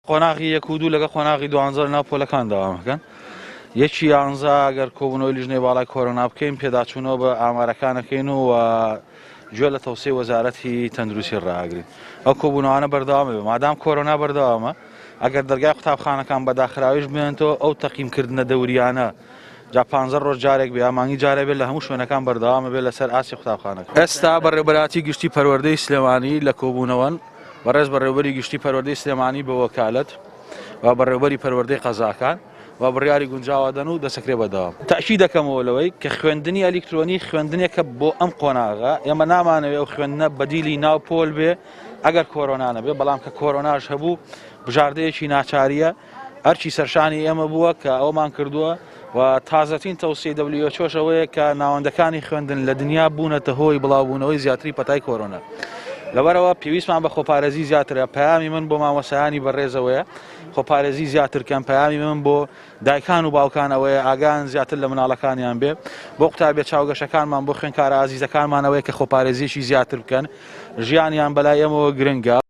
قۆناغی یەک و دوو لەگەڵ قۆناغی دوانزە لەناو پۆلەکان دەوام ئەکەن. یەکی یانزە ئەگەر کۆبوونەوەی لیژنەی باڵای کۆرۆنا بکەین پێداچوونەوە بە ئامارەکان ئەکەین و گوێ لە تەوسەی وەزارەتی تەندروستی ڕائەگرین. ئەو کۆبوونەوانە بەردەوام ئەبێ مادام کۆرۆنا بەردەوامە ئەگەر دەرگای قوتابخانەکان بە داخراویش بمێنێتەوە ئەو تەقیمکردنە دەوریانە جا پانزە ڕۆژ جارێک بێ یا مانگی جارێ بێت لە هەموو شوێنەکان بەردەوام ئەبێت لەسەر ئاستی قوتابخانەکان. ئێستا بەڕێوبەرایەتی گشتی پەروەردەی سلێمانی لە کۆبوونەوەن، بەڕێز بەڕێوبەری گشتی پەروەردەی سلێمانی بە وەکالەت و بەڕێوبەری پەروەردەی قەزاکان و بڕیاری گونجاو ئەدەن و دەسەکرێ بە دەوام. تەئکید دەکەمەوە لەوەی کە خوێندنی ئەلیکترۆنی خوێندنێکە بۆ ئەم قۆناغە، ئێمە نامانەوێ ئەو خوێندنە بەدیلی ناو پۆل بێ ئەگەر کۆرۆنا نەبێ، بەڵام کە کۆرۆناش هەبوو بژاردەیەکی ناچارییە، ئەرکی سەرشانی ئێمە بووە کە ئەوەمان کردووە و تازەترین تەوسیەی WHO ئەوەیە کە ناوەندەکانی خوێندن لە دنیا بوونەتە هۆی بڵاوبوونەوەی زیاتری پەتای کۆرۆنا. لەبەرئەوە پێویستمان بە خۆپارێزی زیاترە، پەیامی من بۆ مامۆستایانی بەڕێزەوەیە خۆپارێزی زیاتر کەن، پەیامی من بۆ دایکان و باوکان ئەوەیە ئاگایان زیاتر لە مناڵەکانیان بێ، بۆ قوتابیە چاوگەشەکانمان، بۆ خوێندکارە ئازیزەکانمان ئەوەیە کە خۆپارێزییەکی زیاتر بکەن، ژیانیان بەلای ئێمەوە گرنگە.